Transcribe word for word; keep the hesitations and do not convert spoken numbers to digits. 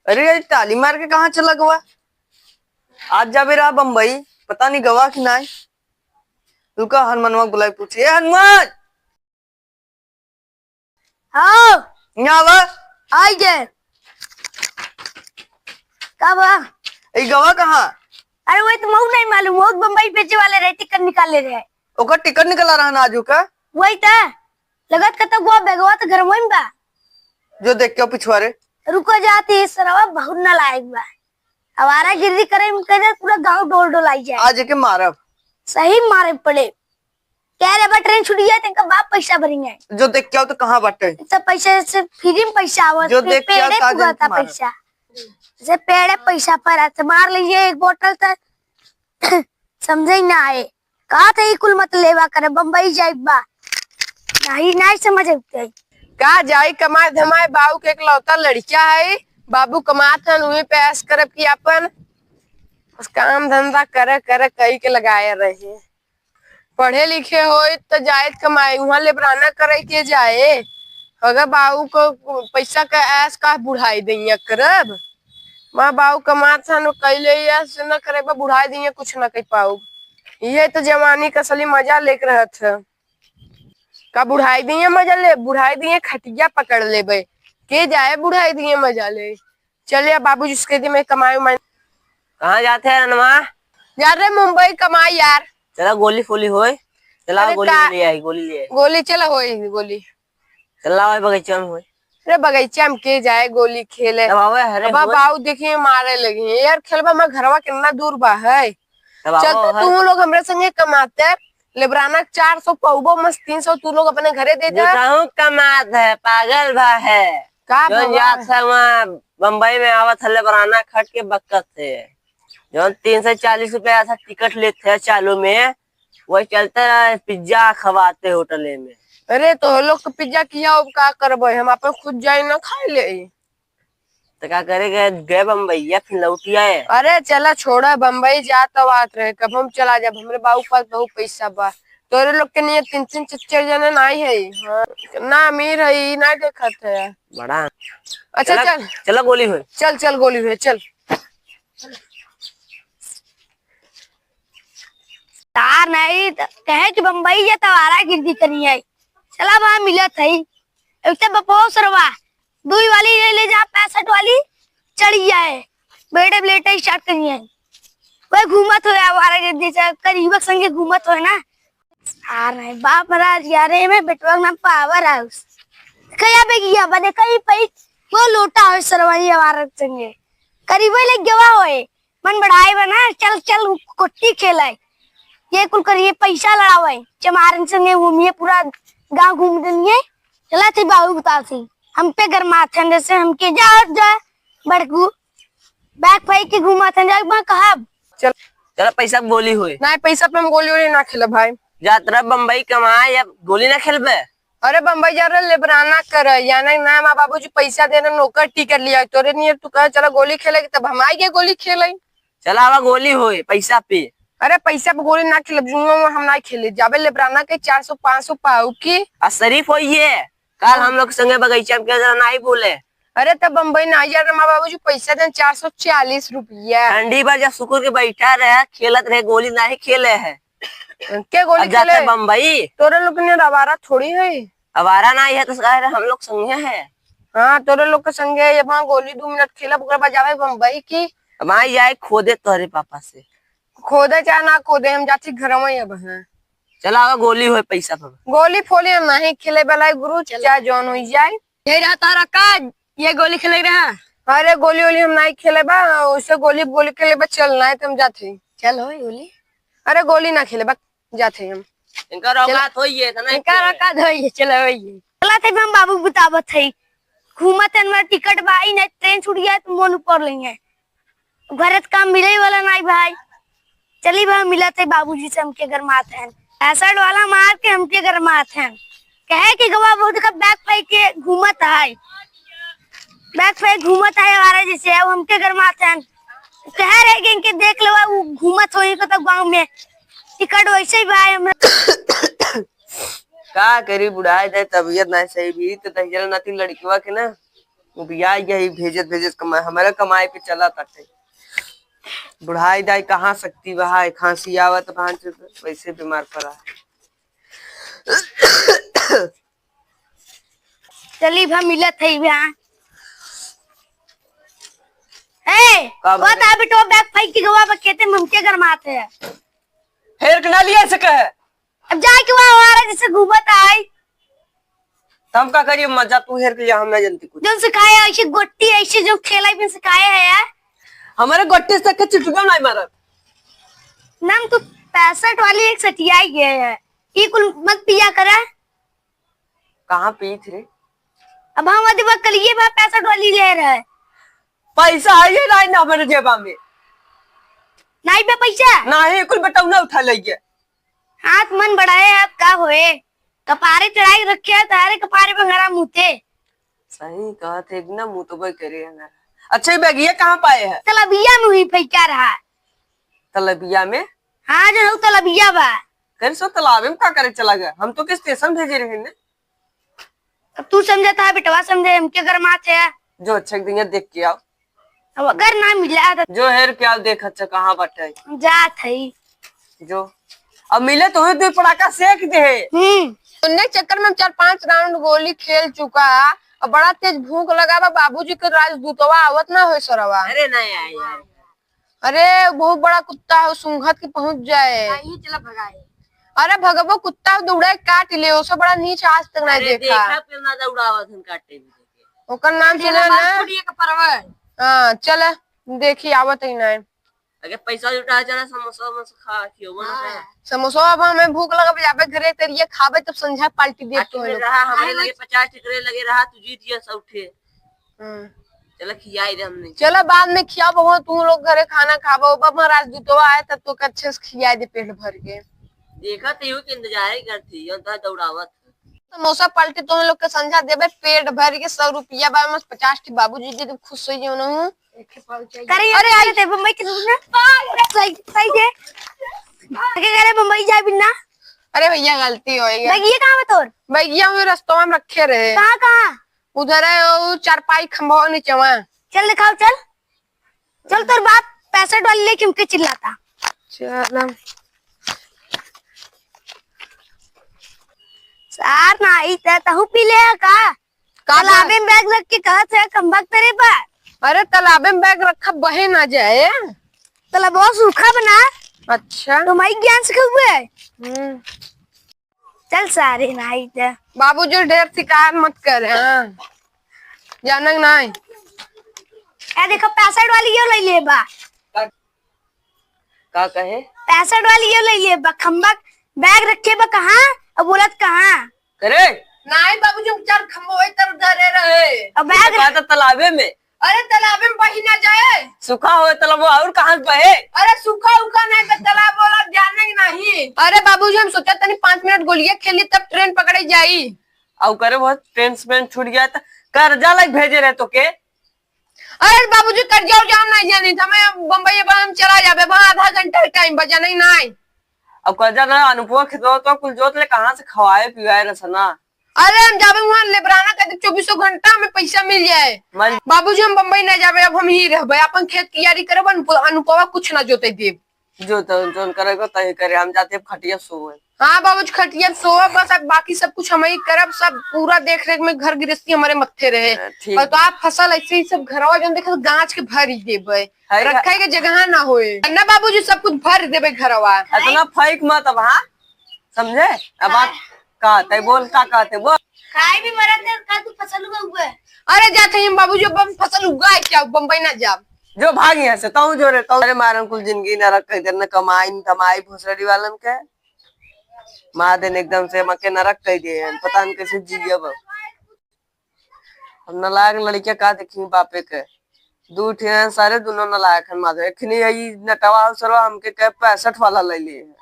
अरे, ये टाली मार के कहाँ चला गवा? आज जाबे रहा बम्बई, पता नहीं गवा कि नाहीं। रुका, हनुमनवा बुलाई पूछी, "ए हनुमान, हाँ। यहाँ आवा।" आई गए। का बा? ई गवा कहाँ? अरे, वही तो मऊ नहीं मालूम, वो बम्बई बेचे वाले रहे, टिकट निकाले रहे। ओकर टिकट निकला रहा ना आजू का? वही त, लगत का तो वो बैगवा तो घर में बा। जो देख के पिछुआ रे। रुको जाती, इस सरवा बहुत नालायक बा। आवारागिरी करे में कहे पूरा गांव डोल डोलाई जाए। आज एके मारब। सही मारे पड़े। कह रहे बा ट्रेन छूट गया, तेंका बाप पैसा भरेंगे। जो देख के आओ तो कहाँ बाटे? तो पैसा से फ्री में पैसा आवत, जो पे-, देख के आओ पेड़े ताजे पुगाता मारब। पैसा। से पेड़े पैसा पर आते, मार लीजिए एक बोतल तक। समझे ही ना आए। कहा था ई कुल मत लेवा करे, बम्बई जाइब बा। नहीं, नहीं समझ आते। का जाई कमाए धमाए, बाऊ के एकलौता लड़किया है, बाबू कमात हन, उहे पे ऐश करब कि अपन बस काम धंधा करे करे कई के लगाए रहे। पढ़े लिखे होई त जाए कमाए, उहाँ लेबराना करे के जाए। अगर बाऊ को पैसा का ऐश का बुढ़ाई दैया करब, माँ बाऊ कमात हन, कैले ऐश न करे, बा बुढ़ाई दैया कुछ न कर पाऊ। ये तो जवानी का असली मजा लेके रहत है। का बुढ़ाई दिए मजा ले, बुढ़ाई दिए खटिया पकड़ लेबे। के जाए बुढ़ाई दिए मजा ले। चल यार बाबूजी उसके दिन में कमाए उमाए। कहाँ जाते हैं रनवा? जा रहे मुंबई कमाई यार। चला गोली फोली होए। चला अरे गोली का-, ले आई, गोली ले आई। गोली चला होए गोली। चला होए बगीचा में होए। अरे बगीचा में के जाए गोली खेले। तब आवे हरे अब होए। बाऊ देखिए मारे लगी है। यार खेलबा मैं घरवा कितना दूर बा है। तब चल आओ, तो हर तू लोग हमरे संगे कमाते, लेबराना चार सौ पउबो, मस्त तीन सौ तू लोग अपने घरे दे जा। देता हूँ, कमात है, पागल भा है। का जौन भवा जात है? है वहाँ बम्बई में आवत है, लेबराना खट के बकत है। जौन तीन सौ चालीस रुपया था टिकट लेते हैं चालू में, वही चलते रहे, पिज्जा खवाते होटले में। अरे तो हम लोग के पिज्जा किया, अब का करबे, हम अपन खुद जाई ना खाई ले। तो का करे गए, गए बम्बई या फिर लौट आए? अरे चला छोड़ा, बम्बई जा तो बात रहे, कब हम चला जाब, हमरे बाबू पास बहुत पैसा बा। तोरे लोग के नियत तीन तीन चार चार जने नाई है। हाँ, ना अमीर है, ई ना देखत है। बड़ा। अच्छा चला, चल। चला गोली होए। चल चल गोली होए, चल। तार नहीं त कहे कि बम्बई या तो आवारागिर्दी करी है। चला बा मिलत है। एक तो बपो सरवा, दुई वाली ले ले जा, पैंसठ वाली चढ़ जाए, बेड़े लेटे स्टार्ट करिए। वह घूमत होए आवारागिर्दी से, करीबक संगे घूमत होए ना। आ रहे बाप महाराज यारे में बेटवा ना पावर हाउस। कया बेगिया बने कहीं पई वो लोटा होए सरवाई आवारा संगे। करीबे ले गवा होए। मन बढ़ाए बा ना, चल, चल, कोट्टी खेलाए। ये कुल करिए, पैसा लड़ावे। चमारन संगे घूमिए, पूरा गांव घूम देनिए। चला थे बाबू बताओ थे। हम पे गरमात हैं, जैसे हमके जा, जा, बड़कू। बैग फेंक के घूमत हैं, जाए बा कहब। चल। चला पैसा गोली होए। ना, पैसा पे हम गोली वोली ना खेलब भाई। जात रह बम्बई कमाए, अब गोली ना खेलबे? अरे बम्बई जा रहे लेबराना करे, यानी ना माँ बाबूजी पैसा देना, नौकर टिकट लिया, तोरे नियर तू कहे चला गोली खेले, तब हम आई गए गोली खेले। चला आवा गोली होए, पैसा पे। अरे पैसा पे गोली ना खेलब, जुआ में हम ना खेले, जाबे लेबराना के चार सौ पाँच सौ पाऊ की। आ शरीफ होइए, काल हम लोग संगे बगीचा में के जरा नहीं बोले। अरे तब बम्बई ना यार, माँ बाबूजी पैसा देन चार सौ चालीस रुपया। ठंडी भर जब सुकुर के बैठा रहे, खेलत रहे, गोली नहीं खेले है। के गोली अब जाते खेले? बम्बई। तोरे लोग ने आवारा थोड़ी है। आवारा नहीं है तो सारे हम लोग संगे है। हाँ, तोरे लोग के संगे ये वहाँ गोली दो मिनट खेलब, ओकरे बाद जावे बम्बई की। अब आई जाए खोदे तोरे पापा से। खोदे चाहे ना खोदे, हम जाती घर में अब हैं। चला आवा गोली होए पैसा पर। गोली फोली हम नहीं खेले वाला है गुरु, चला। चाहे जौन हो जाए। ये रहा तारा का, ये गोली खेले रहा। अरे गोली वोली हम नहीं खेले बा, उसे गोली गोली खेले बा, चल नहीं तो हम जाते। चल होए गोली। अरे गोली ना खेले बा, जाते हम। इनका चल। औकात होइए, इतना इनका ही औकात होइए, चलो होइए। चला थे हम बाबू बतावत है। घूमत है, हमारा टिकट बा, ई नहीं ट्रेन छूट गया तो मोन ऊपर लेंगे। घरे त काम मिले वाला नहीं भाई। चली भाई मिलत है बाबूजी से, हमके गरमात हैं। एसिड वाला मार के हमके गरमात हैं। कहे कि गवा बहुत का बैग फेंक के घूमत है। बैग फेंक घूमत है हमारा जैसे, अब हमके गरमात हैं। कह रहे कि इनके देख लेवा, वो घूमत होई को तो गाँव में। टिकट वैसे ही भाई हमरा। का करी, बुढ़ाए जाए, तबीयत ना सही भी, तो तनी जरा नाती लड़कवा के ना उबिया गई भेजत भेजत कमाई, हमारा कमाई पे चला ताटे। बुढ़ाई दाई कहाँ शक्ति बहाए, खांसी आवत भांज वैसे बीमार पड़ा है। चली भा मिलत है भा। ए, का वो भा? ता बेटो बैग फेंक के गवा बा खेते में हमके गरमात है। हेर के ना लिया सके है। अब जाए के वहाँ हमारा जैसे घूमत आई। त हम का करिए, मजा तू हेर के लिया, हम ना जानती कुछ। जो सिखाए है, ऐसे गोटी, ऐसे जो खेला भी सिखाए है यार। हमारे गोटी से के चिटुका नहीं मारत। ना, हम तो पैंसठ वाली एक सटिया ही गए है। ये कुल मत पिया करा। कहाँ पीत रे? अब हम अदिबा कलिए बा पैंसठ वाली ले रहे। पैसा है ये नहीं ना हमारे जेबा में। नहीं बे पैसा? नहीं, कुल बटौना उठा ले गया। हाथ मन बढ़ाए, अब का होए? कपारे चढ़ाई रखे है, तारे कपारे में हरा मुते। सही कहत है, एकदम मुतबे करे है ना। अच्छा, ये बैगिया कहाँ पाए है? तलबिया में हुई फेंका रहा। तलबिया में? हाँ, जो हऊ तलबिया बा। करे सो तालाबे में का करे चला गया? हम तो के स्टेशन भेजे रहे ने। अब तू समझता है, बेटवा समझे, हमके गरमात है। जो अच्छा एक दिन देख के आओ। अब अगर ना मिला तो जो हेर के आओ, देख अच्छा कहाँ बाटे। जात है। जो अब मिले तो हुई दो पड़ाका सेक दे। हम्म। उन्ने चक्कर में हम चार पांच राउंड गोली खेल चुका। अब बड़ा तेज भूख लगा बा, बाबूजी के राजदूतवा आवत ना होए सरवा। अरे नहीं आए यार। अरे बहुत बड़ा कुत्ता है, सूंघत के पहुंच जाए। नहीं, चला भगाए। अरे भगबो कुत्ता दौड़े काट ले, ओसे बड़ा नीच आज तक नहीं अरे देखा। देखा पे ना दौड़ावत हन काटे भी देखे। ओकर नाम सुने ना। हाँ, चल देखी आवत ही नहीं। अगर पैसा जुटा चला समोसा वमोसा खा खियो ना। हाँ। समोसा अब हमें भूख लगा, जाबे घरे तेरिया खाबे तब संझा पार्टी दे तो रहा। हमारे लगे पचास टिकरे लगे रहा, तू जीत गया सब उठे। हम्म। चला खियाई दे हमने। चला बाद में खियाओ बबुआ, तू लोग घरे खाना खाबो। बाबा महाराज दूतवा आए तब तो अच्छे से खियाई दे पेट भर के। देखा तो यू के इंतजार ही करती है, तो दौड़ावत। समोसा पार्टी तो हम लोग के संझा देबे पेट भर के, सौ रुपया बा, मस्त पचास ठी बाबूजी दे दे, खुश हो जाओ ना हूँ। करे अरे आई ते बम्बई के दूध ना। सही, सही दे। आगे करे बम्बई जाए बिना। अरे भैया गलती हो गया। बैगिया कहाँ बा तोर? बैगिया हुए रस्तवा में रखे रहे। कहाँ, कहाँ? उधर है वो चारपाई खंभवा नीचवा। चल दिखाओ, चल। चल तोर बाप पैंसठ वाली लेके हमके चिल्लाता। चल। सार ना आई त तहू पी ले का? का तालाबे में बैग रख के कहत है कम वक्त रे बा। अरे तालाबे में बैग रखा बहे ना जाए। तालाबो सूखा बना। अच्छा। तो माई ज्ञान से हुए। हम्म। चल सारे नाई ते। बाबूजी ढेर शिकायत मत करे, हाँ। जानक नाई। ए देखो पैंसठ वाली यो ले ले बा। का, का कहे? पैंसठ वाली यो ले ले बा। खम्बा बैग रखे बा कहाँ? अब बोलत कहाँ? करे? नाई बाबूजी, चार खम्बो वही तरफ धरे रहे। अब बैग कहा था तालाबे में। अरे तालाबे में बही ना जाए। सूखा होए तालाबो और कहाँ से बहे? अरे सूखा उखा नहीं बा, तालाब वाला जाने ही नहीं। अरे बाबूजी, हम सोचा तनी पाँच मिनट गोलियां खेली तब ट्रेन पकड़े जाई। और करे बहुत ट्रेन से छूट गया था, कर्जा लग भेजे रहे तो के। अरे बाबूजी, कर्जा उर्जा हम नहीं जानी था, मैं बम्बई बा हम चला जाबे, वहाँ आधा घंटा टाइम बचा नहीं, नहीं। अब कर्जा ना अनुपुआ खेतवा तो कुल जोत ले कहाँ से खवाए पिवाए रसना। अरे हम जाबे वहाँ लेबराना कहते चौबीसों घंटा में पैसा मिल जाए। मन- बाबूजी हम बम्बई ना जाबे, अब हम ही रहबे, अपन खेत कियारी करब, अनुप-, अनुपवा कुछ ना जोते देब। जो तो, जोन करे को तही करे, हम जाते अब खटिया सोए। हाँ बाबूजी खटिया सोए बस, अब बाकी सब कुछ हम ही करब, सब पूरा देख रेख में घर गृहस्थी हमारे मत्थे रहे। अ, ठीक। और तो आप फसल ऐसे ही सब घरवा जोन देखे तो गाछ के भर ही देबे, है रखे के जगह ना होए। ना बाबूजी सब कुछ भर देबे घरवा। इतना फेंक मत अब, हाँ? समझे? अब बात का कहते बोल, का कहते बोल। खाए भी मरत है, का तू फसल उगा हुआ है? अरे जाते हैं बाबूजी, अब हम फसल उगाए क्या, बम्बई ना जाब। जो भाग यहाँ से, ताऊ जो रे, ताऊ। अरे मारन कुल जिंदगी नरक कह दे, न कमाई, न धमाई भोसड़ी वालन के। मार देन एकदम से मके नरक कह दिए हैं, पता न कैसे जियब। अब नालायक लड़किया का देखी बापे के, दू ठे हैं सारे, दोनों नालायक हैं माधो। एखनी यही नटवा सरवा हमके कहे पैंसठ वाला ले लिए हैं।